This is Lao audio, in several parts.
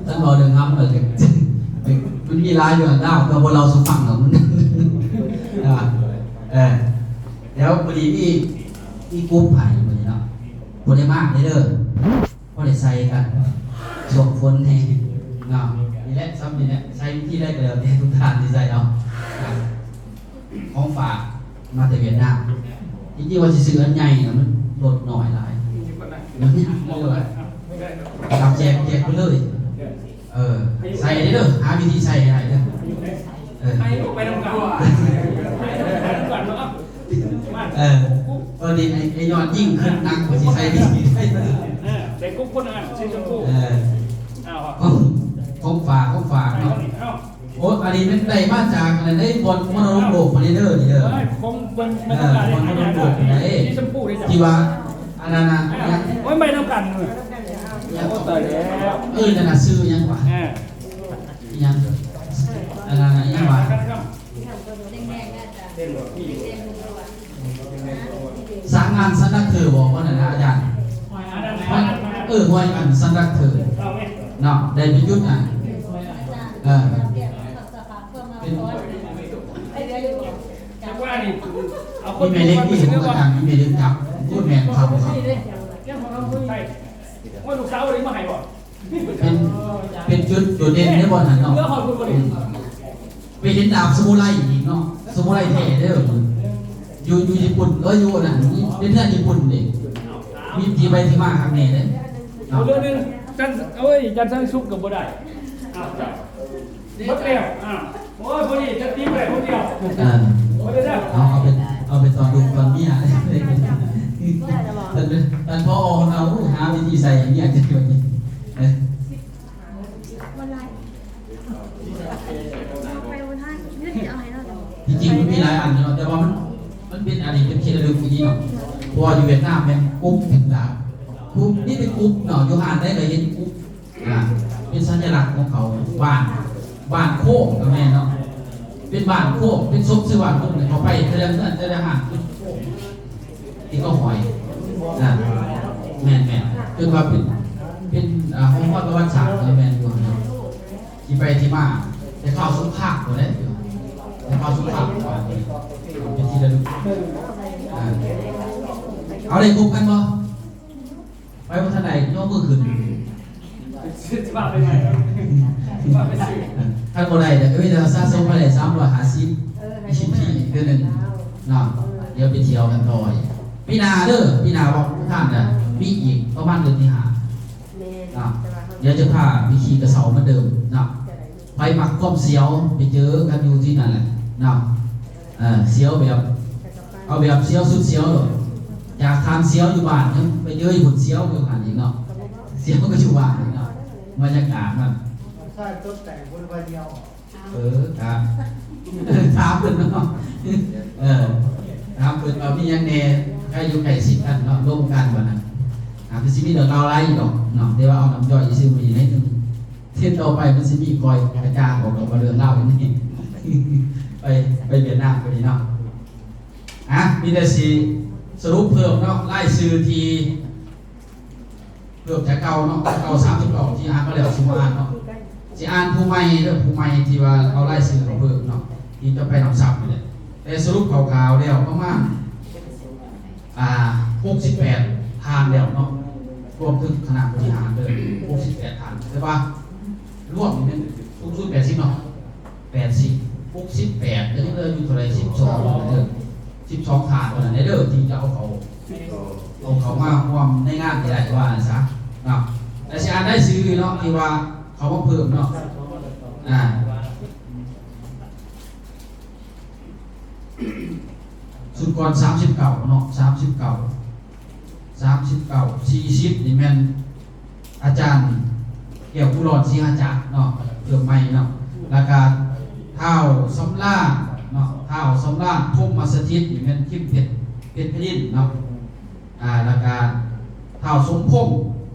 ທ່ານເວົ້າເລື່ອງຮຳ ມັນມີຫຼາຍເລື່ອງລາວ ແຕ່ບໍ່ເລົ່າສູ່ຟັງດອກ. ເອີ ແລ້ວມື້ນີ້ມີ ມີກຸບໃຫ້ມື້ນີ້ເນາະ ບໍ່ໄດ້ມາກເດີ ພໍໄດ້ໃສ່ກັນ ຊ່ວງຝົນແຮງເນາະ. ນີ້ແຫຼະ ສ່ຳນີ້ແຫຼະ ໃສ່ວິທີໃດກໍແລ້ວແຕ່ທຸກທ່ານຊິໃສ່ເອົາ. ຂອງຝາກມາແຕ່ຫວຽດນາມ. ຈິງໆວ່າຊິຊື້ອັນໃຫຍ່ນະ ມັນລົດໜ້ອຍຫຼາຍ ມັນເລີຍວ່າ ຕາມແຈກ ແຈກໄປເລີຍ. ເອີ ໃສ່ເດີ ຫາວິທີໃສ່ໃຫ້ໄດ້ເດີ. ເອີ ໃຫ້ໄປນຳກັນ ໄປນຳກັນເນາະ. ເອີ ຕອນນີ້ໄອ້ ໄອ້ຍອດຍິ່ງຂຶ້ນໜັກກວ່າຊິໃສ່ວິທີໃດ. ເອີ ໃສ່ກຸບຄົນນັ້ນ ສີຊົມພູ. ເອີ ຂອງ ຂອງຝາກ ຂອງຝາກເນາະ. ໂອ້ ອັນນີ້ແມ່ນໄດ້ມາຈາກອັນນັ້ນເດ້ ບ່ອນມໍລະດົກໂລກພຸ້ນເດີ ນີ້ເດີ. ເອີຍ ຂອງເບິ່ງ ເອີ ບ່ອນມໍລະດົກໂລກພຸ້ນເດ້ ສີຊົມພູເດ້ ທີ່ວ່າອັນນັ້ນນະ ເອີ ຫຍັງ ໂອ້ຍ ໄປນຳກັນ. ຫຍັງ ໂອ້ ຕາຍແລ້ວ ເອີ້ນນັ້ນນະ ຊື່ຫຍັງວະ? ເອີ ອີຫຍັງ ອັນນັ້ນນະ ອີຫຍັງວະ? ສາງງານຊັນດັກເທີ ບໍ່ ບໍ່ນັ້ນນະອາຈານ? ເອີ ຫ້ວຍອັນຊັນດັກເທີເນາະ ໄດ້ໄປຈຸດນັ້ນ. ເອີ ເປັນ ມີແມ່ເຫຼັກນີ້ ຂອງອາຈານ ມີແມ່ເຫຼັກຈັບ. ໂອ້ຍ ແມ່ນຄັບ ໂອ້ຍ ລູກສາວເອົາມາໃຫ້ບໍ່? ເປັນ ເປັນຈຸດໂດດເດັ່ນໃນບ່ອນນັ້ນເນາະ. ອືມ ໄປເຫັນດາບສະມູໄລອີກເນາະ ສະມູໄລແທ້ເດີ ຢູ່ ຢູ່ຍີ່ປຸ່ນ ເອີ ຢູ່ນັ້ນ ເປັນເຮືອນຍີ່ປຸ່ນເດ້ ມີທີ່ໄປທີ່ມາຄັກແນ່ເດ້ເນາະ. ເລື່ອງໜຶ່ງ ຈັນ ໂອ້ຍ ຈັນສັນສຸກກໍບໍ່ໄດ້ ອ້າວ ເບິດແລ້ວ ອ້າວ ໂອ້ຍ ພໍດີຈະຕີໄປຜູ້ດຽວ. ເອີ ເອົາ ເອົາໄປ ເອົາໄປຕອນລູກຕອນເມຍ ທ່ານ ທ່ານ ທ່ານ ພໍ ເອົາ ຫາວິທີໃສ່ໃຫ້ເມຍຈັກໜ້ອຍ. ເອີ ທີ່ຈິງມັນມີຫຼາຍອັນເນາະ ແຕ່ວ່າມັນ ມັນເປັນອັນນີ້ເປັນທີ່ລະລຶກອີ່ຫຼີເນາະ ເພາະວ່າຢູ່ຫວຽດນາມແມ່ນກຸບເປັນດາບ ກຸບ ມີແຕ່ກຸບເນາະ ຢູ່ຮ້ານໃດກໍເຫັນກຸບ ອ່າ ເປັນສັນຍະລັກຂອງເຂົາ. ບ້ານ ບ້ານໂຄກກໍແມ່ນເນາະ ເປັນບ້ານໂຄກ ເປັນສົມຊື່ບ້ານໂຄກ ເຂົ້າໄປແຕ່ລະເຮືອນແຕ່ລະຮ້ານ ເປັນໂຄກ ທີ່ເຂົາຫ້ອຍ ອ່າ ແມ່ນໆ ເອີ້ນວ່າເປັນ ເປັນ ອ່າ ຫ້ອງຮອດປະຫວັດສາດ ແມ່ນຢູ່ເນາະ ທີ່ໄປທີ່ມາ ແຕ່ຄາວສົງຄາມບໍ່ໄດ້ ແຕ່ຄາວສົງຄາມ ເປັນທີ່ລະລຶກ. ອ່າ ເອົາ ໄດ້ຄົບກັນບໍ່? ໃຜບໍ່ທັນໄດ້ ຍົກມືຂຶ້ນ. ຊິພາໄປໃໝ່ ຊິພາໄປຊື້. ຄັນບໍ່ໄດ້ ກໍມີແຕ່ສະສົມມາໄດ້ສາມຮ້ອຍຫ້າສິບ ເອີ ໃຫ້ຄົບເພິ່ນອີກເທື່ອໜຶ່ງເນາະ. ດຽວໄປທ່ຽວກັນຕໍ່ອີກ ປີໜ້າເດີ ປີໜ້າບອກທ່ານນະ ມີອີກປະມານເດືອນທີຫ້າເນາະ. ດຽວຈະພາໄປຂີ່ກະເສົາເໝືອນເດີມເນາະ. ໃຜມັກຄວາມສຽວ ໄປເຈີກັນຢູ່ທີ່ນັ້ນແຫຼະເນາະ. ເອີ ສຽວແບບ ເອົາແບບສຽວສຸດສຽວໂລດ ຢາກຖາມສຽວຢູ່ບ້ານ ຍັງໄປເຈີຢູ່ພຸ້ນ ສຽວຢູ່ຫັ້ນອີກເນາະ ສຽວກໍຢູ່ບ້ານອີກເນາະ ບັນຍາກາດນັ້ນ. ເອີ ກະຖາມເພິ່ນເນາະ ເອີ ຖາມເພິ່ນວ່າມີຫຍັງແດ່ ໃຜຢູ່ໃກ້ຊິດກັນເນາະ ລົມກັນບັດນັ້ນ. ອາດຈະຊິມີເລື່ອງລາວຫຼາຍຢູ່ດອກເນາະ ແຕ່ວ່າເອົານ້ຳຍ່ອຍຊື່ມື້ນີ້ໜ້ອຍໜຶ່ງ ເທື່ອຕໍ່ໄປມັນຊິມີຄ່ອຍກະຈ່າງອອກດອກວ່າເລື່ອງລາວເປັນຫຍັງ ໄປ ໄປຫວຽດນາມກໍດີເນາະ. ອ່ະ ມີແຕ່ຊິສະຫຼຸບເພີ່ມເນາະ ລາຍຊື່ທີ່ເພີ່ມຈາກເກົ່າເນາະ ຈາກເກົ່າສາມສິບເກົ້າທີ່ອ່ານມາແລ້ວ ຊິບໍ່ອ່ານເນາະ ຊິອ່ານຜູ້ໃໝ່ເດີ ຜູ້ໃໝ່ທີ່ວ່າເອົາລາຍຊື່ເຂົາເພີ່ມເນາະ ທີ່ຈະໄປນຳສັບນີ້ແຫຼະ. ແຕ່ສະຫຼຸບຄ່າວໆແລ້ວປະມານ ອ່າ ຫົກສິບແປດທ່ານແລ້ວເນາະ ລວມເຖິງຄະນະບໍລິຫານເດີ ຫົກສິບແປດທ່ານ ແຕ່ວ່າລວມນີ້ແມ່ນສູງສຸດແປດສິບເນາະ ແປດສິບ ຫົກສິບແປດ ກໍຍັງເຫຼືອຢູ່ເທົ່າໃດ ສິບສອງເດີ ສິບສອງທ່ານເທົ່ານັ້ນເດີ ທີ່ຈະເອົາເຂົ້າ ເອົາເຂົ້າມາຮ່ວມໃນງານນີ້ໄດ້ ວ່າຊັ້ນຊະເນາະ. ແຕ່ຊິອ່ານລາຍຊື່ເນາະ ທີ່ວ່າເຂົ້າມາເພີ່ມເນາະ ອ່າ ຊຸດກ່ອນສາມສິບເກົ້າເນາະ ສາມສິບເກົ້າ ສາມສິບເກົ້າ ສີ່ສິບນີ້ແມ່ນອາຈານແກ້ວ ພູລອນ ສີຫະຈັກເນາະ ເພີ່ມໃໝ່ເນາະ. ແລ້ວກະທ້າວສຳລານເນາະ ທ້າວສຳລານ ພົມມະສະຖິດ ນີ້ແມ່ນ ພິມເພັດ ເພັດໄພລິນເນາະ. ອ່າ ແລ້ວກະທ້າວສົມພົງ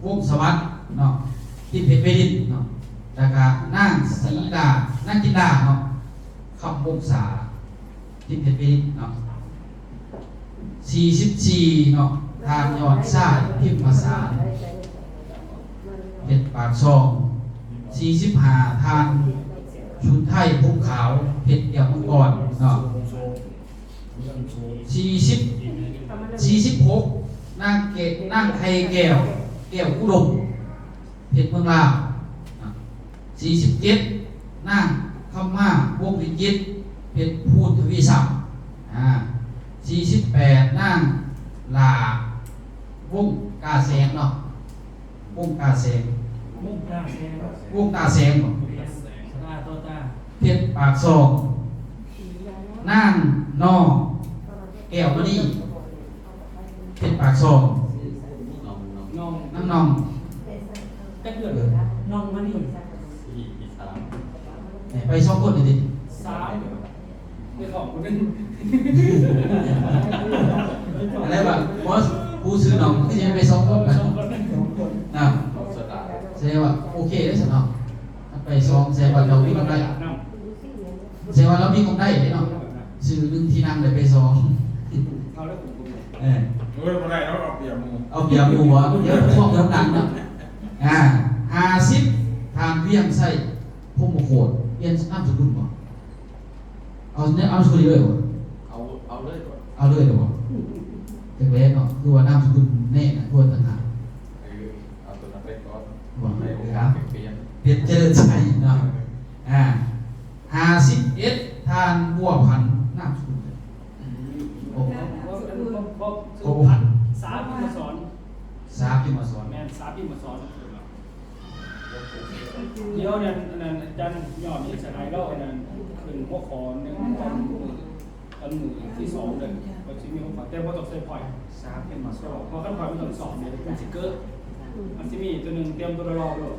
ວົງສະຫວັດເນາະ ທີ່ເປັນໄວລິນເນາະ ແລ້ວກະນາງສີດາ ນາງຈິນດາເນາະ ຄຳວົງສາ ທີ່ເປັນໄວລິນເນາະ. ສີ່ສິບສີ່ເນາະ ທ່ານຍອດຊາຍ ພິມພະສານ ເປັນປາກຊ່ອງ. ສີ່ສິບຫ້າ ທ່ານ ຊຸນໄທ ພົມຂາວ ເພັດແກ້ວມັງກອນເນາະ. ສີ່ສິບ ສີ່ສິບຫົກ ນາງແກ- ນາງໄຂ່ແກ້ວ ແກ້ວອຸດົມ ເພັດເມືອງລາວ. ສີ່ສິບເຈັດ ນາງຄຳມາ ວົງວິຈິດ ເພັດພູນທະວີຊັບ. ອ່າ ສີ່ສິບແປດ ນາງຫຼ້າ ວົງກາແສງເນາະ ວົງກາແສງ ວົງກາແສງ ວົງກາແສງບໍ? ຕາຕໍ່ຕາ ເພັດປາກຊ່ອງ. ນາງນໍ ແກ້ວມະນີ ເພັດປາກຊ່ອງ. ນອງ ນາງໜ່ອງ ຈັກເດືອນ? ເອີ ໜ່ອງມະນີ ແມ່ນໄປສອງຄົນນີ້ຕິ? ສາມ ໄປສອງຄົນໜຶ່ງ ອັນໃດວ່າ ບໍ່ ຜູ້ຊື່ໜ່ອງຄືຊິໄປສອງຄົນນະ? ສອງຄົນ ສອງຄົນນະ ສະແດງວ່າໂອເຄເດ້ຊັ້ນເນາະ. ໄປສອງ ແສດງວ່າເຈົ້າມີກຳໄລ ແສດງວ່າລາວມີກຳໄລເດ້ເນາະ ຊື່ໜຶ່ງທີ່ນັ່ງໄດ້ໄປສອງ. ເອີ ໂອ້ຍ ບໍ່ໄດ້ແລ້ວ ເອົາປຽບໝູ່ ເອົາປຽບໝູ່ບໍ? ດຽວພວກເຮົາດັງເນາະ. ອ່າ ຫ້າສິບ ທ່ານວຽງໄຊ ພົມມະໂຄດ ປ່ຽນນາມສະກຸນບໍ? ເອົາ ເອົານາມສະກຸນເລີຍບໍ? ເອົາ ເອົາເລີຍ ເອົາເລີຍບໍ? ຈັກແລ້ວເນາະ ຄືວ່ານາມສະກຸນແນ່ນະ ຄືວ່າຕ່າງຫາກ. ເອີ ເອົາໂຕນັ້ນໄປກ່ອນ ບໍ່ ເອີ ເອົາ ເປັນ ເປັນເຈີເລີນໄຊເນາະ. ອ່າ ຫ້າສິບເອັດ ທ່ານ ບົວພັນ ນາມສະກຸນ ອືມ ບົວພັນ ສາພິມມະສອນ ສາພິມມະສອນ ແມ່ນ ສາພິມມະສອນ. ດຽວນັ້ນ ອັນນັ້ນ ອາຈານຍອດນີ້ສະໄຫຼລາວ ອັນນັ້ນ ຂຶ້ນຫົວຂໍ້ໜຶ່ງ ຕອນມື້ ຕອນມື້ທີສອງເດີ ກໍຊິມີຫົວຂໍ້ ແຕ່ບໍ່ຕ້ອງໃສ່ພອຍ ສາມເປັນມາສອບ ເພາະຄັນພອຍມັນຕ້ອງສອບເດ ມັນຊິເກີດ ມັນຊິມີຕົວໜຶ່ງຕຽມຕົວລອໂລດ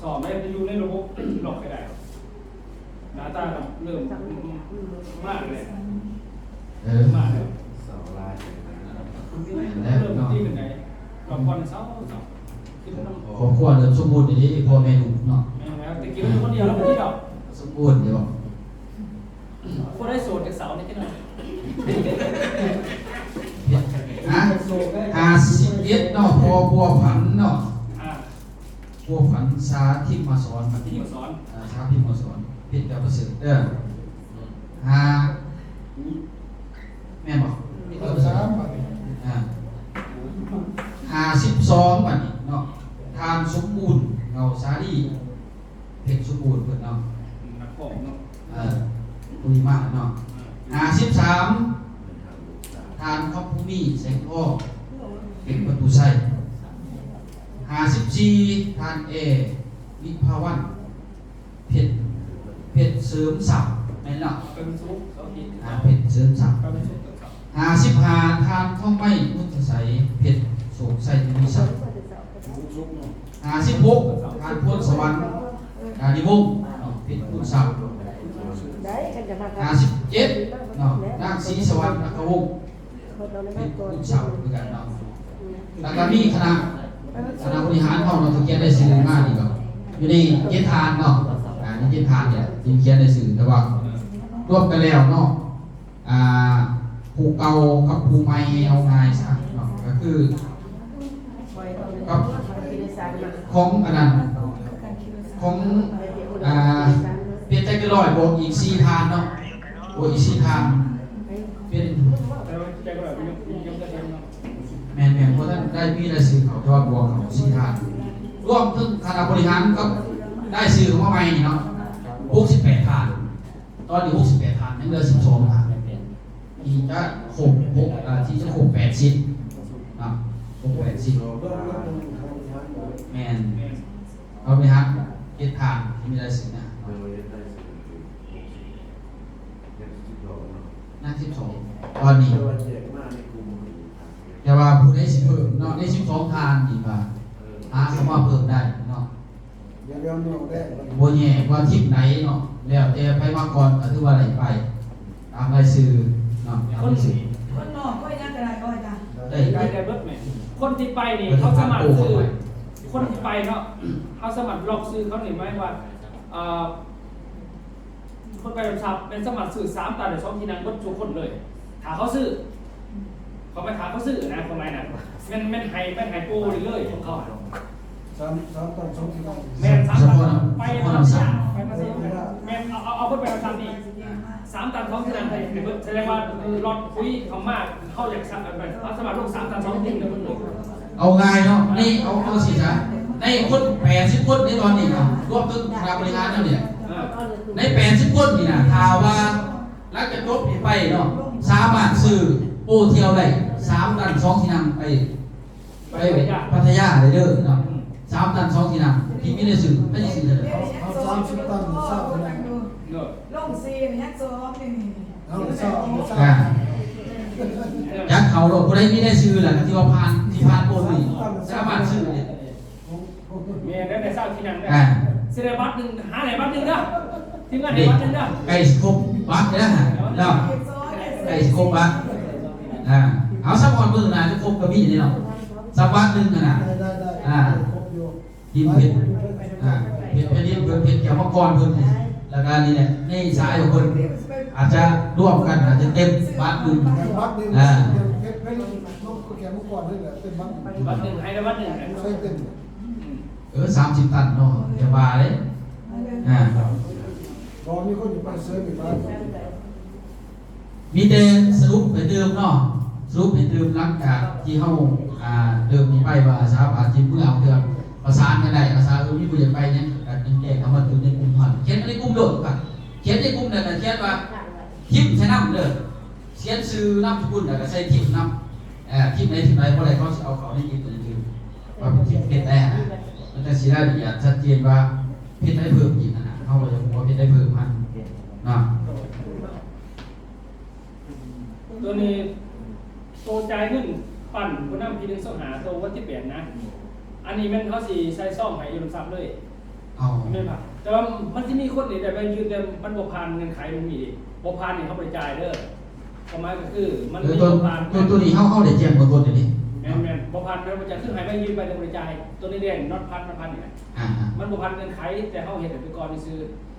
ສອບໄດ້ຢູ່ໃນລະບົບ ລອກໃຫ້ໄດ້ ໜ້າຕາກໍເລີ່ມມາແລ້ວ ເອີ ມາແລ້ວ ສອບຫຼາຍ ແມ່ນແລ້ວ ເລີ່ມ ເນາະ ທີ່ເປັນໃດ ກໍຜ່ອນເຊົາ ເຊົາ ຄອບຄົວເລີ່ມສົມບູນດີ ພໍ່ແມ່ລູກເນາະ ແມ່ນແລ້ວ ແຕ່ກີ້ຢູ່ຄົນດຽວແລ້ວບໍ່ມີດອກ ສົມບູນຢູ່. ຜູ້ໃດໂສດຈັກສາວນີ້ ຮະ ຫ້າສິບເອັດເນາະ ພໍ່ບົວພັນເນາະ ອ່າ ບົວພັນ ສາທິມມະສອນ ສາທິມມະສອນ ອ່າ ສາທິມມະສອນ ເປັນເຈົ້າປະເສີດເດີ ຫ້າ ແມ່ນບໍ່? ເອີ ສາມ ອ່າ ຫ້າສິບສອງ ບາດນີ້ເນາະ ທ່ານສົມບູນ ເງົາສາລີ ເພັດສົມບູນເພິ່ນເນາະ ນັກຮ້ອງເນາະ ເອີ ຄຸຍມາເນາະ ເອີ ຫ້າສິບສາມ ທ່ານຄຳພູມີ ແສງທອງ ເປັນປະຕູໄຊ ຫ້າສິບສີ່ ທ່ານແອ ວິພາວັນ ເພັດ ເພັດເສີມຊັບ ແມ່ນເນາະ ເປັນສຸກ ເສົາອາທິດ ອ່າ ເພັດເສີມຊັບ ເປັນສຸກ ຫ້າສິບຫ້າ ທ່ານທອງໄມ ມຸນທະໄສ ເພັດໂຊກໄຊ ທະວີຊັບ ຫ້າສິບຫົກ ທ່ານພວນສະຫວັນ ການິວົງ ເນາະ ເພັດຄູນຊັບ ຫ້າສິບເຈັດ ເນາະ ນາງສີສະຫວັນ ອັກຂະວົງ ເປັນຄູນຊັບຄືກັນເນາະ ແລ້ວກໍມີຄະນະ ຄະນະບໍລິຫານເຮົາເນາະ ທີ່ຂຽນລາຍຊື່ມານີ້ ກໍຢູ່ໃນເຈັດທ່ານເນາະ ອ່າ ໃນເຈັດທ່ານນີ້ແຫຼະທີ່ຂຽນລາຍຊື່ ແຕ່ວ່າລວມກັນແລ້ວເນາະ ອ່າ ຜູ້ເກົ່າກັບຜູ້ໃໝ່ ເອົາງ່າຍຊະເນາະ ກໍຄືກັບຂອງອັນນັ້ນ ຂອງ ອ່າ ເປັນແຈັກເກີຮ້ອຍບວກອີກສີ່ທ່ານເນາະ ບວກອີກສີ່ທ່ານ ເປັນ ແມ່ນໆ ບໍ່ທັນໄດ້ມີລາຍຊື່ເຂົາ ແຕ່ວ່າບວກເຂົາສີ່ທ່ານ ລວມເຖິງຄະນະບໍລິຫານກັບລາຍຊື່ເຂົ້າມາໃໝ່ນີ້ເນາະ ຫົກສິບແປດທ່ານ. ຕອນນີ້ຫົກສິບແປດທ່ານ ຍັງເຫຼືອສິບສອງທ່ານ ທີ່ຈະຄົບຫົກ ອ່າ ທີ່ຈະຄົບແປດສິບເນາະ ຄົບແປດສິບ ແມ່ນ ເຮົາໄປຫາເຈັດທ່ານທີ່ມີລາຍຊື່ນະ ຍັງສິບສອງ ຕອນນີ້ ແຕ່ວ່າຜູ້ໃດຊິເພີ່ມເນາະ ໃນສິບສອງທ່ານນີ້ກໍຫາເຂົ້າມາເພີ່ມໄດ້ເນາະ. ບໍ່ແຍກວ່າທີມໃດເນາະ ແລ້ວແຕ່ໃຜມາກ່ອນກໍຖືວ່າໄດ້ໄປຕາມລາຍຊື່ເນາະ ຕາມລາຍຊື່ ຄົນນອກກໍຍັງກໍໄດ້ ກໍອາຈານ ໄດ້ ໄດ້ ໄດ້ເບິດແມ່ນ ຄົນທີ່ໄປນີ້ເຂົາສາມາດຊື້ ຄົນທີ່ໄປເນາະ ເຮົາສາມາດລັອກຊື້ເຂົານີ້ ໝາຍວ່າ ເອີ ຄົນໄປຮັບຊັບແມ່ນສາມາດຊື້ສາມຕາໄດ້ສອງທີ່ນັ່ງເບິດທຸກຄົນເລີຍ ຖ້າເຂົາຊື້ ເຂົາໄປຖ້າເຂົາຊື້ນະ ຄວາມໝາຍນັ້ນ ແມ່ນ ແມ່ນໃຫ້ ແມ່ນໃຫ້ໂປໄດ້ເລີຍຂອງເຂົາຫັ້ນ ສາມ ສາມຕັນສອງທີ່ນັ່ງ ແມ່ນ ສາມຕັນ ສະເພາະນຳ ໄປ ສະເພາະນຳສາມ ໄປມາເຊີ ແມ່ນ ເອົາ ເອົາ ເອົາເພິ່ນໄປນຳສາມນີ້ ສາມຕັນສອງທີ່ນັ່ງໄປເບິດ ສະແດງວ່າລັອດຄຸຍເຂົ້າມາ ເຮົາຢາກສາມ ເອົາສາມາດລົງສາມຕັນສອງທີ່ນັ່ງໄດ້ເບິດເລີຍ. ເອົາງ່າຍເນາະ ນີ້ ເອົາ ເອົາຊີ້ຊະ ໃນຄົນແປດສິບຄົນໃນຕອນນີ້ເນາະ ລວມເຖິງຄະນະບໍລິຫານນຳນີ້ ເອີ ໃນແປດສິບຄົນນີ້ນະ ຖ້າວ່າຫຼັງຈາກຈົບນີ້ໄປເນາະ ສາມາດຊື້ໂປທຽວໄດ້ ສາມຕັນສອງທີ່ນັ່ງໄປ ໄປພັດທະຍາໄດ້ເດີເນາະ ສາມຕັນສອງທີ່ນັ່ງ ທີ່ມີໃນຊື່ ໃຜຊິຊື້ເດີ ເອົາ ເອົາສາມສິບຕັນ ຊາວທີ່ນັ່ງ ລົງສີ່ຍັງສອງນີ້ ເອົາຊາວ ເອົາຊາວ ອ່າ ຈັດເອົາໂລດ ຜູ້ໃດມີໃນຊື່ແລ້ວ ທີ່ວ່າຜ່ານ ທີ່ຜ່ານໂປນີ້ ສາມາດຊື້ໄດ້ ແມ່ນ ໄດ້ຊາວທີ່ນັ່ງ ອ່າ ຊິໄດ້ບັດໜຶ່ງ ຫາໄດ້ບັດໜຶ່ງເດີ ທີມງານໄດ້ບັດໜຶ່ງເດີ ໃກ້ຊິຄົບບັດແລ້ວເນາະ ໃກ້ຊິຄົບບັດ ອ່າ ເອົາ ສະພອດມື້ໜ້າຈະຄົບກະມີນີ້ເນາະ ສະບັດໜຶ່ງຫັ້ນນະ ໄດ້ ໄດ້ ໄດ້ ອ່າ ຄອບຢູ່ ທີມເພັດ ອ່າ ເພັດ ເພັດ ເພັດແກ້ວມັງກອນເພິ່ນ ແລ້ວກະນີ້ແຫຼະ ໃນສາຍຂອງເພິ່ນ ອາດຈະລວມກັນ ອາດຈະເຕັມບັດໜຶ່ງ ບັດໜຶ່ງ ອ່າ ເພັດ ເພັດ ເພັດແກ້ວມັງກອນນີ້ແຫຼະ ເຕັມບັດໜຶ່ງ ບັດໜຶ່ງ ໃຫ້ໄດ້ບັດໜຶ່ງ ໃຫ້ເຕັມ ອືມ ເອີ ສາມສິບຕັນເນາະ ຢ່າວ່າເດ້ ອ່າ ບໍ່ມີຄົນຢູ່ປາກເຊນີ້ຫຼາຍ ມີແຕ່ສະຫຼຸບໃຫ້ຕື່ມເນາະ ສະຫຼຸບໃຫ້ຕື່ມ ຫຼັງຈາກທີ່ເຮົາ ອ່າ ເລີ່ມນີ້ໄປວ່າສາມາດຊິເມືອເທື່ອ ປະສານກັນໄດ້ ອາສາ ເອີ ມີຜູ້ຢາກໄປຫຍັງ ກໍແຈ້ງເຂົ້າມາຢູ່ໃນກຸ່ມຫັ້ນ ຂຽນໃນກຸ່ມໂລດ ຂຽນໃນກຸ່ມນັ້ນ ຂຽນວ່າ ທີມໃສ່ນຳເດີ ຂຽນຊື່ນາມສະກຸນ ແລ້ວກໍໃສ່ທີມນຳ ເອີ ທີມໃດທີມໃດບໍ່ໄດ້ ເຂົາຊິເອົາເຂົ້າໃນທີມອື່ນ ວ່າເປັນທີມເຮັດແດ່ນະ ມັນຈະຊິລາຍລະອຽດຊັດເຈນວ່າເຮັດໃດເພີ່ມອີກຫັ້ນນະ ເຮົາກໍຢາກຮູ້ວ່າເຮັດໃດເພີ່ມຫັ້ນເນາະ. ໂຕນີ້ ໂຕຈ່າຍເງິນປັ້ນຜູ້ນຳທີໜຶ່ງ ສອງຫ້າ ໂຕວັນທີແປດນະ ອັນນີ້ແມ່ນເຮົາຊິໃສ່ຊອງໃຫ້ຢູ່ນຳສັບເລີຍ ເອົາ ແມ່ນປະ? ແຕ່ວ່າມັນຊິມີຄົນນີ້ໄດ້ໃບຍື່ນ ແຕ່ມັນບໍ່ຜ່ານເງື່ອນໄຂ ມັນມີ ບໍ່ຜ່ານນີ້ເຮົາບໍ່ໄດ້ຈ່າຍເດີ ຄວາມໝາຍກໍຄືມັນ ເອີ ມີ ໂຕ ບໍ່ຜ່ານ ໂຕ ໂຕນີ້ເຮົາ ເຮົາໄດ້ແຈ້ງເບື້ອງຕົ້ນແລ້ວນີ້ ແມ່ນໆ ບໍ່ຜ່ານແມ່ນບໍ່ຈ່າຍ ຄືໃຫ້ໃບຍື່ນໄປແຕ່ບໍ່ໄດ້ຈ່າຍ ໂຕນີ້ແດງ ນອດພັດ ນອດພັດນີ້ນະ ອ່າໆ ມັນບໍ່ຜ່ານເງື່ອນໄຂ ແຕ່ເຮົາເຮັດໃຫ້ໄປກ່ອນຊື່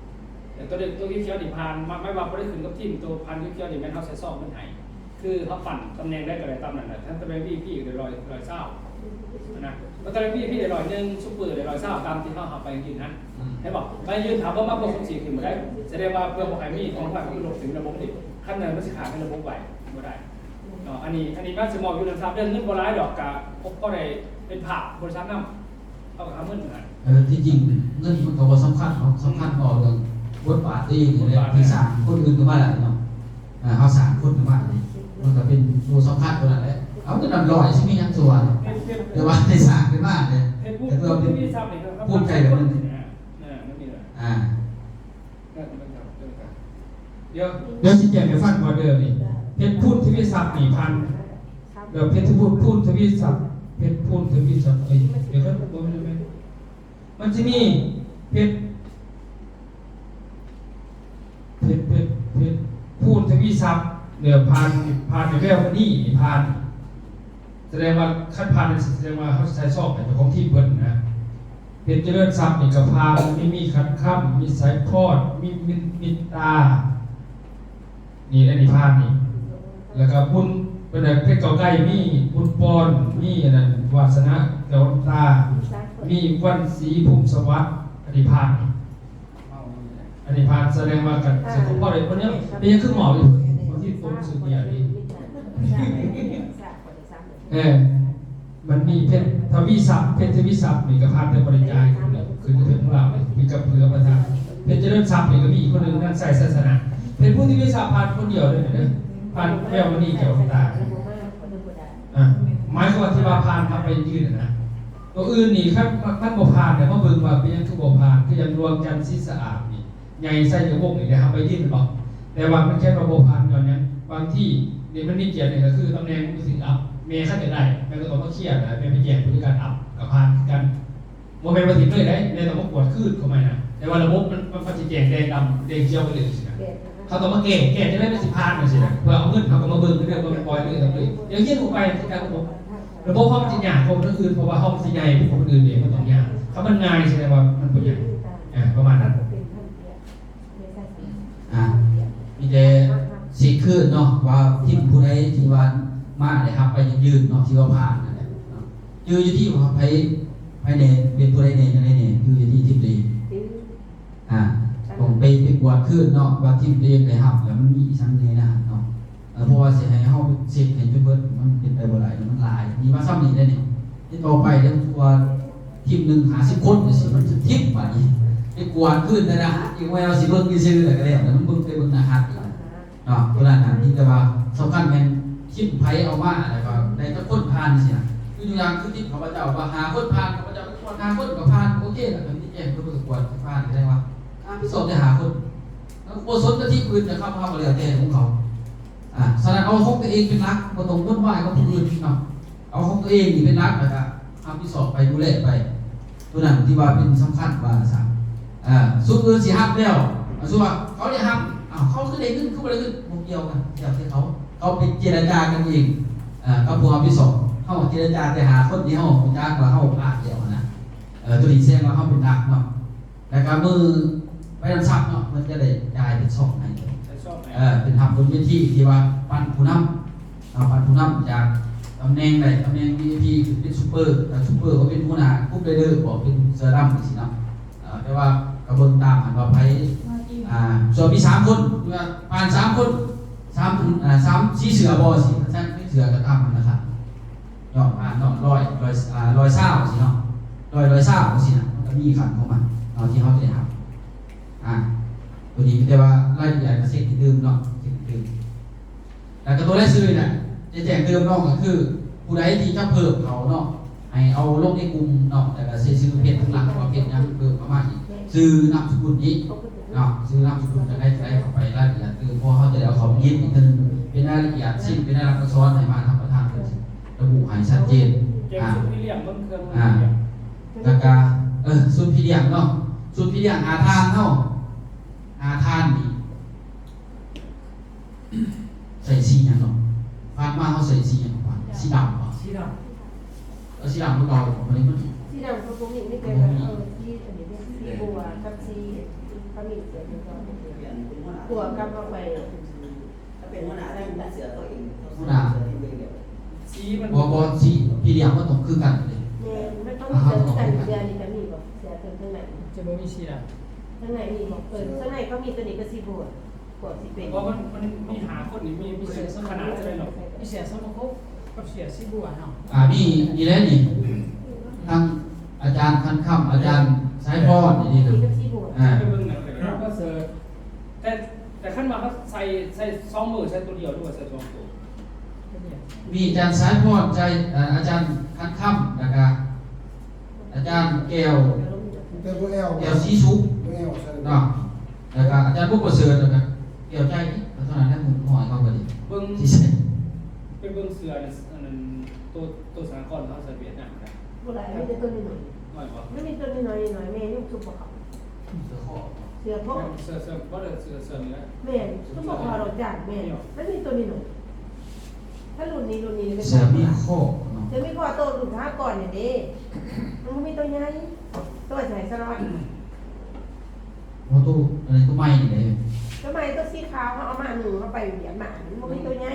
ໆ ແຕ່ໂຕເດັກ ໂຕຂຽວໆນີ້ຜ່ານ ໝາຍ ໝາຍວ່າບໍ່ໄດ້ຂຶ້ນກັບທີມ ໂຕພັນຂຽວໆນີ້ແມ່ນເຮົາໃສ່ຊອງເງິນໃຫ້ ຄືເຮົາປັ້ນຕຳແໜ່ງໃດກໍໄດ້ຕາມນັ້ນນະ ທັງຕຳແໜ່ງ ວີໄອພີ ກໍໄດ້ຮ້ອຍ ຮ້ອຍຊາວຫັ້ນນະ ຕຳແໜ່ງ ວີໄອພີ ໄດ້ຮ້ອຍໜຶ່ງ ຊຸບເປີ ໄດ້ຮ້ອຍຊາວ ຕາມທີ່ເຮົາ ເຮົາໃບຍື່ນຫັ້ນ ອືມ ເຫັນບໍ່? ໃບຍື່ນຖ້າບໍ່ມາຄົບ ສອງສີ່ຂຶ້ນບໍ່ໄດ້ ສະແດງວ່າເພື່ອບໍ່ໃຫ້ມີຂອງຂວັນ ມັນລົບຖິ້ມລະບົບນີ້ ຄັນນັ້ນມັນຊິຂ້າມໃນລະບົບໄວ້ບໍ່ໄດ້ເນາະ ອັນນີ້ ອັນນີ້ມັນຊິມອບຢູ່ນຳສັບເດີ ເງິນບໍ່ຫຼາຍດອກ ກະພໍໄດ້ເປັນພາບບໍລິສັດນຳ ເຮົາກໍຫາເງິນຫັ້ນ ເອີ ທີ່ຈິງເງິນມັນກໍບໍ່ສຳຄັນເນາະ ສຳຄັນກໍເລື່ອງບົດບາດຕົວເອງນີ້ແຫຼະ ທີ່ສ້າງຄົນອື່ນຂຶ້ນມາໄດ້ເນາະ ເອີ ເຮົາສ້າງຄົນຂຶ້ນມານີ້ ມັນກໍເປັນຕົວສຳຄັນຕົວນັ້ນແຫຼະ ເອົາແຕ່ນຳຮ້ອຍຊິມີຫຍັງຕົວະ ແຕ່ວ່າໄດ້ສ້າງຂຶ້ນມາເດ້ ກໍຖືວ່າພູມ ພູມໃຈກັບມັນ ອ່າ ດຽວ ດຽວຊິແຈ້ງໃຫ້ຟັງກ່ອນເດີນີ້ ເພັດພູນທະວີຊັບນີ້ພັນ ແລ້ວເພັດພູນ ພູນທະວີຊັບ ເພັດພູນທະວີຊັບ ເອີຍ ດຽວກ່ອນ ບໍ່ແມ່ນ ມັນຊິມີເພັດ ເພັດ ເພັດ ເພັດພູນທະວີຊັບ ແລ້ວຜ່ານ ຜ່ານແວວມະນີນີ້ ຜ່ານ ສະແດງວ່າຄັນຜ່ານ ສະແດງວ່າເຮົາໃສ່ຊອງໃຫ້ເຈົ້າຂອງທີມເພິ່ນນະ ເພັດຈະເລີນຊັບນີ້ກໍຜ່ານ ມີ ມີຂັນຄຳ ມີສາຍພອນ ມີ ມີ ມີຕາ ນີ້ ອັນນີ້ຜ່ານນີ້ ແລ້ວກໍບຸນ ເພິ່ນວ່າເພັດເກົ້າໄກ ມີບຸນປອນ ມີອັນນັ້ນ ວາສະນາ ແກ້ວນ້ຳຕາ ມີວັນສີ ພູມສະຫວັດ ອັນນີ້ຜ່ານນີ້ ອັນນີ້ຜ່ານ ສະແດງວ່າກໍ ອ່າ ສະເພາະເດັກຄົນນີ້ ເປັນຫຍັງຄືເວົ້າຢູ່ ບາງທີຕົນຊື່ເມຍນີ້ ເອີ ມັນມີເພັດທະວີຊັບ ເພັດທະວີຊັບນີ້ກໍຜ່ານແຕ່ບໍ່ໄດ້ຈ່າຍ ຂຶ້ນກັບເພິ່ນຂອງລາວນີ້ ມີກັບເພື່ອປະທານ ເພັດຈະເລີນຊັບນີ້ກໍມີອີກຄົນໜຶ່ງ ນາງໄຊໄຊຊະນະ ເພັດພູນທະວີຊັບຜ່ານຄົນດຽວເລີຍເດີ ຜ່ານແວວມະນີແກ້ວນ້ຳຕາ ອ່າ ໝາຍຄວາມວ່າທີ່ວ່າຜ່ານຮັບໃບຍື່ນນະ ໂຕອື່ນນີ້ຄັນ ຄັນບໍ່ຜ່ານແລ້ວມາເບິ່ງວ່າເປັນຫຍັງຄືບໍ່ຜ່ານ ຄືຢ່າງດວງຈັນ ສີສະອາດນີ້ ໃຫຍ່ໄຊຍະວົງນີ້ໄດ້ຮັບໃບຢືນແມ່ນບໍ່? ແຕ່ວ່າມັນຂຽນວ່າບໍ່ຜ່ານຍ້ອນຫຍັງ? ບາງທີນີ້ມັນມີກຽດນີ້ກໍຄືຕຳແໜ່ງມັນບໍ່ຖືກອັບ ແມ່ຄັນຢາກໄດ້ແມ່ກໍຕ້ອງມາເຄຍນະ ແມ່ໄປແຈ້ງຜູ້ຈັດການອັບກໍຜ່ານຄືກັນ ບໍ່ແມ່ນວ່າຖິ້ມເລີຍໄດ໋ ແມ່ຕ້ອງມາກວດຄືນເຂົ້າໃໝ່ນະ ແຕ່ວ່າລະບົບມັນ ມັນ ມັນຊິແຈ້ງແດງດຳແດງຂຽວໄປເລີຍຊີ້ນະ ເຮົາຕ້ອງມາແກ້ ແກ້ຈັ່ງໃດມັນຊິຜ່ານຈັ່ງຊີ້ນະ ເພື່ອເອົາເງິນເຮົາກໍມາເບິ່ງເລື່ອງວ່າມັນປ່ອຍເລີຍ ດຽວຮຽນຮູ້ໄປຄືກັນ ລະບົບເຮົາມັນຊິຍາກກວ່າຄົນອື່ນ ເພາະວ່າເຮົາມັນຊິໃຫຍ່ກວ່າຄົນອື່ນເດ້ ມັນຕ້ອງຍາກ ຖ້າມັນງ່າຍສະແດງວ່າມັນບໍ່ຍາກ ເອີ ປະມານນັ້ນ ອ່າ ມີແຕ່ເຊັກຄືນເນາະ ວ່າທີມຜູ້ໃດທີ່ວ່າມາໄດ້ຮັບໃບຢັ້ງຢືນເນາະ ທີ່ວ່າຜ່ານນັ້ນແຫຼະເນາະ ຈື່ຢູ່ທີ່ວ່າໃຜ ໃຜແດ່ ເປັນຜູ້ໃດແດ່ ຈັ່ງໃດແດ່ ຄືເຮັດທີ່ທິບເດ ອ່າ ຕ້ອງໄປ ໄປກວດຄືນເນາະ ວ່າທີ່ຕົວເອງໄດ້ຮັບແລ້ວມັນມີອີ່ຫຍັງແດ່ນະເນາະ. ເອີ ເພາະວ່າຊິໃຫ້ເຮົາໄປເຊັກໃຫ້ຈົນເບິດ ມັນເປັນໄປບໍ່ໄດ້ ມັນຫຼາຍ ມີມາຊ່ຳນີ້ໄດ໋ນີ້. ຕິດຕໍ່ໄປເດ້ ວ່າທີມໜຶ່ງຫ້າສິບຄົນຈັ່ງຊີ້ ມັນຈະທິບບາດນີ້ ໄປກວດຄືນແຕ່ລະຫັ້ນ ອີກວ່າຊິເບິ່ງຊື່ໆ ແລ້ວກໍແລ້ວ ແຕ່ມັນເບິ່ງ ໄປເບິ່ງໜ້າຮັດອີກ. ເນາະ ໂຕນັ້ນນະ ມີແຕ່ວ່າສຳຄັນແມ່ນທີມໃຜເອົາມາ ແລ້ວກໍໄດ້ຈັກຄົນຜ່ານຊີ້ນະ. ຄືຕົວຢ່າງຄືທີມຂ້າພະເຈົ້າວ່າຫ້າຄົນຜ່ານ ຂ້າພະເຈົ້າໄປກວດຫ້າຄົນກໍຜ່ານ ໂອເຄລະ ກໍມີແຈ້ງເພິ່ນກໍກວດຜ່ານ ແສດງວ່າຮັບຜິດຊອບໄດ້ຫ້າຄົນ ແລ້ວບໍ່ສົນກັບທີມອື່ນຈະເຂົ້າມາກໍແລ້ວແຕ່ຂອງເຂົາ. ອ່າ ສະນັ້ນເອົາຂອງຕົວເອງເປັນຫຼັກ ບໍ່ຕ້ອງວຸ່ນວາຍກັບຜູ້ອື່ນເນາະ. ເອົາຂອງຕົວເອງນີ້ເປັນຫຼັກ ແລ້ວກະຮັບຜິດຊອບໄປ ດູແລໄປ ໂຕນັ້ນທີ່ວ່າເປັນສຳຄັນວ່າຊັ້ນ. ເອີ ຊຸມອື່ນຊິຮັບແລ້ວ ສົມມຸດວ່າເຂົາໄດ້ຮັບ ອ້າວ ເຂົາຄືໄດ້ເງິນ ຄືບໍ່ໄດ້ເງິນ ບໍ່ກ່ຽວກັນ ແລ້ວແຕ່ເຂົາ ເຂົາໄປເຈລະຈາກັນເອງ ເອີ ກັບຜູ້ຮັບຜິດຊອບ. ເຮົາເຈລະຈາແຕ່ຫ້າຄົນທີ່ເຮົາຮູ້ຈັກວ່າເຮົາຜ່ານແລ້ວຫັ້ນນະ. ເອີ ໂຕນີ້ແສດງວ່າເຮົາເປັນຫຼັກເນາະ. ແລ້ວກໍມື້ໄປນຳສັບເນາະ ເພິ່ນຈະໄດ້ຈ່າຍເປັນຊອງໃຫ້ ໃສ່ຊອງໃຫ້ ເອີ ເປັນຮັບບົນເວທີທີ່ວ່າປັນຜູ້ນຳເນາະ ປັນຜູ້ນຳຈາກຕຳແໜ່ງໃດ ຕຳແໜ່ງ ວີໄອພີ ຂຶ້ນເປັນຊຸບເປີ ຖ້າຊຸບເປີກໍເປັນຫົວໜ້າກຸ່ມໄລເດີ ບອກເປັນເສື້ອດຳຈັ່ງຊີ້ເນາະ. ເອີ ແຕ່ວ່າກໍເບິ່ງຕາມຫັ້ນວ່າໃຜ ອ່າ ສ່ວນມີສາມຄົນ ຄືວ່າຜ່ານສາມຄົນ ສາມ ອ່າ ສາມ ສີ່ເສື້ອບໍ່ ຊີ້ ຄັນຊັ້ນເປັນເສື້ອກໍຕາມຫັ້ນລະຄັບ. ຍ້ອນ ອ່າ ຍ້ອນຮ້ອຍ ຮ້ອຍ ອ່າ ຮ້ອຍຊາວຊີ້ເນາະ ຮ້ອຍ ຮ້ອຍຊາວຊີ້ນະ ມັນກໍມີຂັ້ນຂອງມັນເນາະ ທີ່ເຮົາຈະໄດ້ຮັບ. ອ່າ ໂຕນີ້ມີແຕ່ວ່າລາຍລະອຽດກໍເຊັກຕື່ມເນາະ ເຊັກຕື່ມ. ແລ້ວກໍໂຕລາຍຊື່ນີ້ແຫຼະ ຈະແຈ້ງຕື່ມເນາະ ກໍຄືຜູ້ໃດທີ່ຈະເພີ່ມເຂົ້າເນາະ ໃຫ້ເອົາລົງໃນກຸ່ມເນາະ ແລ້ວກໍໃສ່ຊື່ເພຈທາງຫຼັງ ວ່າເພຈຫຍັງເພີ່ມເຂົ້າມາອີກ ຊື່ນາມສະກຸນນີ້ເນາະ ຊື່ນາມສະກຸນຈັ່ງໃດຈັ່ງໃດ ເຂົ້າໄປລາຍລະອຽດຕື່ມ ເພາະເຮົາຈະໄດ້ເອົາເຂົ້າມາເຮັດອີກເທື່ອໜຶ່ງ ເປັນລາຍລະອຽດ ຊິເປັນລາຍລັກອັກສອນ ໃຫ້ມາທາງປະທານເພິ່ນ ລະບຸໃຫ້ຊັດເຈນ. ເກັບ ອ່າ ຊຸດພຣີມຽມເບິ່ງເຄື່ອງ ອ່າ ແລ້ວກະ ເອີ ຊຸດພຣີມຽມເນາະ ຊຸດພຣີມຽມຫ້າທ່ານເນາະ ຫ້າທ່ານນີ້ ໃສ່ສີຫຍັງເນາະ? ຜ່ານມາເຮົາໃສ່ສີຫຍັງ? ສີດຳບໍ? ສີດຳ ເອີ ສີດຳຄືເກົ່າ ບາດນີ້ມັນ ສີດຳກໍບໍ່ມີ ມີແຕ່ວ່າ ເອີ ສີອັນນີ້ເດ້ ສີບົວກັບສີຂະມິ້ນ ເສື້ອຕົວເກົ່າ ຕົວກັບເອົາໄປ ຖ້າເປັນຫົວໜ້າທີມເສື້ອເຂົາເອງ ຫົວໜ້າ ເສື້ອທີມຕົວເອງ ສີມັນ ບໍ່ ບໍ່ ສີພຣີມຽມມັນຕ້ອງຄືກັນເດ້ ແມ່ນ ມັນຕ້ອງມີເສື້ອຄືກັນ ເສື້ອນີ້ກໍມີບໍ່? ເສື້ອເທິງ ເທິງໃນ ຈະບໍ່ມີສີດຳ ເທິງໃນມີບໍ່? ເອີ ເສື້ອເທິງໃນເຂົາມີຕົວນີ້ກໍສີບົວ ພວກຊິເປັນ ເພາະວ່າມັນ ມັນມີຫ້າຄົນນີ້ ມີ ມີເສື້ອຂະໜາດເທົ່າໃດເນາະ? ມີເສື້ອສົກກະປົກກັບເສື້ອສີບົວເນາະ ອ່າ ມີ ມີແຫຼະນີ້ ທັງອາຈານຄັນຄຳ ອາຈານສາຍພອນ ນີ້ເນາະ ສີກັບສີບົວ ອ່າ ໄປເບິ່ງນຳກັນເນາະ ເສື້ອ ແຕ່ ແຕ່ຄັນວ່າເຮົາໃສ່ ໃສ່ສອງມື້ ໃສ່ຕົວດຽວ ຫຼືວ່າໃສ່ສອງຕົວ? ມີອາຈານສາຍພອນ ໃສ່ ເອີ ອາຈານຄັນຄຳ ແລ້ວກະອາຈານແກ້ວ ແກ້ວສີສຸກ ເນາະ ແລ້ວກະອາຈານບຸກປະເສີດ ແລ້ວກະແກ້ວໃຈ ເທົ່ານັ້ນແຫຼະ ໝູ່ເຂົາກໍດີ ເບິ່ງ ຊິໃສ່ ໄປເບິ່ງເສື້ອອັນນັ້ນ ໂຕ ໂຕສາກົນເຮົາໃສ່ຫວຽດນາມນະ ບໍ່ຫຼາຍ ມີແຕ່ໂຕນ້ອຍໆ ນ້ອຍບໍ່? ມັນມີໂຕນ້ອຍໆ ນ້ອຍ ແມ່ຍັງຊຸບບໍ່ເຂົ້າ ເສື້ອຄໍ້ ເສື້ອຄໍ້ ເສື້ອ ເສື້ອ ບໍ່ໄດ້ເສື້ອ ເສື້ອນີ້ແຫຼະ ແມ່ນ ຊຸບບໍ່ເຂົ້າດອກຈ້ານ ແມ່ນ ມັນມີໂຕນ້ອຍໆ ຖ້າລຸ້ນນີ້ ລຸ້ນນີ້ ເສື້ອມີຄໍ້ເນາະ ເສື້ອມີຄໍ້ ໂຕລຸ້ນສາກົນນີ້ເດ້ ມັນບໍ່ມີໂຕໃຫຍ່ ໂຕໃຫຍ່ສາລະວັດ ໂອ້ ໂຕ ອັນນີ້ໂຕໃໝ່ນີ້ເດ້ ໂຕໃໝ່ ໂຕສີຂາວ ເຮົາເອົາມາໜຶ່ງ ເຮົາໄປຫວຽດມາ ມັນບໍ່ມີໂຕໃຫຍ່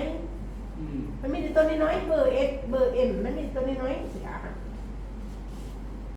ອືມ ມັນມີແຕ່ໂຕນ້ອຍໆ ເບີເອັສ ເບີເອັມ ມັນມີແຕ່ໂຕນ້ອຍໆ ສີຂາວ